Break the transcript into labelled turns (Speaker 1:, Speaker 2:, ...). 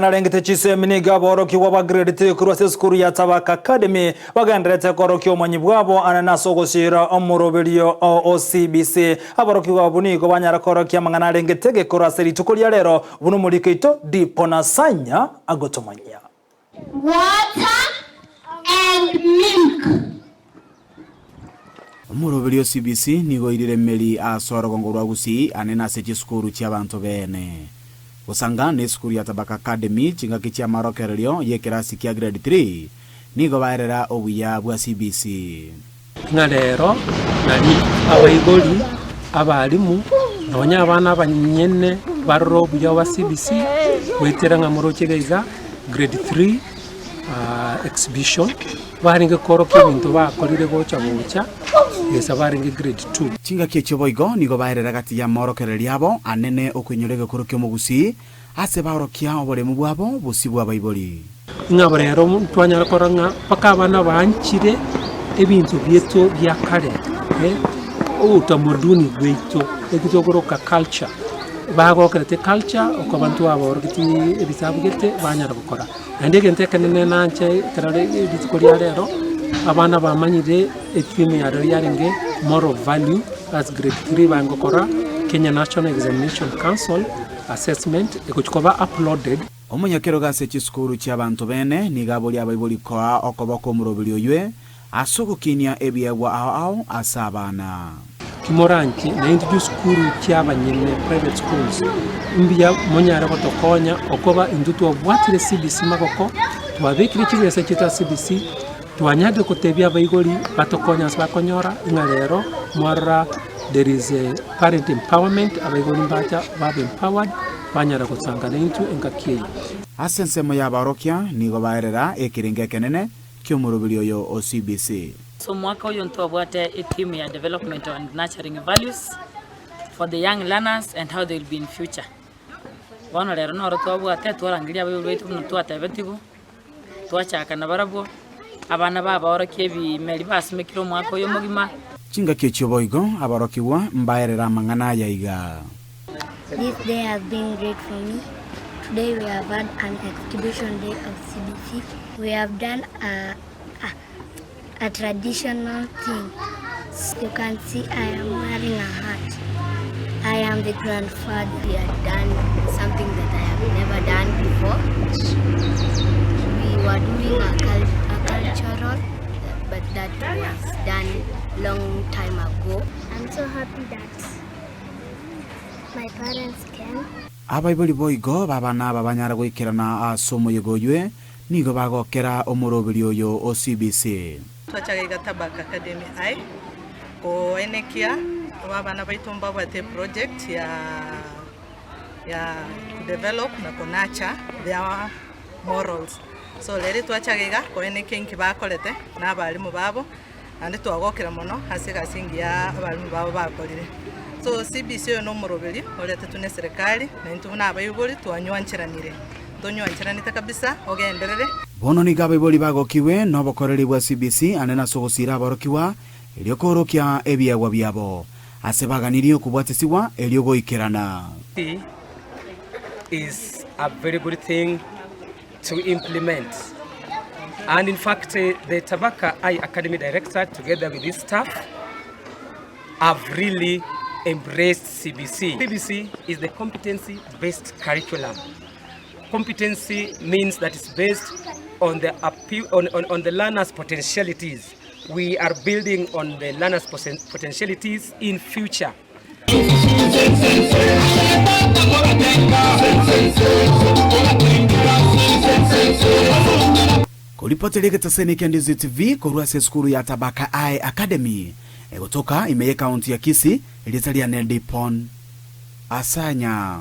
Speaker 1: Narengete chisemi nigo aborokigwa ba grade 3 korwa ase esukuru ya Tabaka Academy bagendererete korokia obomanyi bwabo anene ase ogosiira omoroberio o CBC. Aborokigwa abwo nigo banyara korokia amang'ana arengete egekoro ase rituko ria rero buna omoriko oito Dipona Sanya agotomanyia.
Speaker 2: Water and milk.
Speaker 3: Omoroberio o CBC nigo oirire emeri ase orogongo rwa Gusii anene ase chisukuru chi'abanto beene. Gosanga nesukuru ya Tabaka Academy chingaki chi'amarokererio y'ekerasi kia grade 3 nigo baerera obuya bwa CBC.
Speaker 4: Ng'a rero nari abaibori, abalimu, nonya abana abanyene barore obuya bwa CBC goetera ng'a moroche iga iga grade 3 exhibition. Barenge koorokia ebinto bakorire gocha gocha, gesa barenge grade two.
Speaker 3: Chingaki echio boigo nigo baerera gati y'amorokererio abo anene okoinyora egekoro ki'omogusii, ase baorokia oboremu bwabo bosio bw'abaibori.
Speaker 4: Ng'a rero ntwanyara korora ng'a mpaka abana baanchire ebinto biaito bia kare, obotamaduni bwaito, eki tokoroka culture, bagokerete culture okoba ntwabaorogetie ebisabu gete banyara gokora. Naende egento ekenene nanche ekero rituko ria rero, abana bamanyire etheme ya rero yarenge moral value as grade 3 bagokora Kenya National Examination Council assessment egochi koba uploaded.
Speaker 3: Omonyakerogo ase chisukuru chi'abanto bene nigo aboria abaibori koa okoboko omoroberi oywe Ase ogokinia ebiegwa ao ao ase abana.
Speaker 4: Timoranche naintwe chisukuru chi'abanyene, private schools, mbuya monyare gotokonya okoba intwe twabwatire CBC magoko, twabekire chibesa chiaito ase CBC, twanyarire kotebia abaibori batokonye ase bakonyora ng'a rero mwarora there is a parent empowerment, abaibori mbacha babe empowered banyara gosanga naintwe engaki eye.
Speaker 3: Ase ensemo y'abaorokia nigo baerera ekerengo ekenene ki'omoroberi oyo o CBC.
Speaker 5: Ase omwaka oyo ntwabwate etheme ya development and nurturing values for the young learners and how they will be in future. Bono rero noro twabwate twarangeria abaibori baito buna twatebetigwe, twachaka nabarabwo, abana babaorokia ebimeri basimekire omwaka oyo omogima.
Speaker 3: Chingaki echio boigo aborokigwa mbaerere amang'ana aya iga.
Speaker 2: This day has been great for me. Today we have had an exhibition day of CBC. We have done a, a, a traditional thing. You can see I am wearing a hat. I am the grandfather.
Speaker 6: We had done something that I have never done before. We were doing a, cul- a cultural, but that was done long time ago.
Speaker 2: I'm so happy that My parents came.
Speaker 3: Abaibori boigo b'abana aba banyare goikerana ase omoyega oywe, nigo bagokera omoroberi oyo o CBC.
Speaker 7: Twachaga iga Tabaka Academy High koenekia abana baito mbabwate eproject ya ya develop na ko nurture their morals. So reri twachaga iga koenekia inki bakorete na abalimu babo. Naende twagokire mono ase egasi engiya abalimu babo bakorire. So CBC oyo nomoroberi oretetwe ne eserekari, na intwe buna abaibori twanywancheranire, ntonywancheranete kabisa ogenderere.
Speaker 3: Bono nigo abaibori bagokigwe nobokoreri bwa CBC anene ase ogosiira aborokigwa, erio koorokia ebiegwa biabo ase baganirie okobwatisigwa erio goikerana.
Speaker 8: Is a very good thing to implement and in fact the Tabaka I Academy director together with his staff have really embraced CBC. CBC is the competency based curriculum. Competency means that it's based on the, on, on, on the learner's potentialities. We are building on the learner's potentialities in future.
Speaker 3: Koripotera egetaseni kia Ndizi TV korwa ase esukuru ya Tabaka High Academy egotoka ime y'ekaunti ya Kisii, erieta riane Dipon Asanya.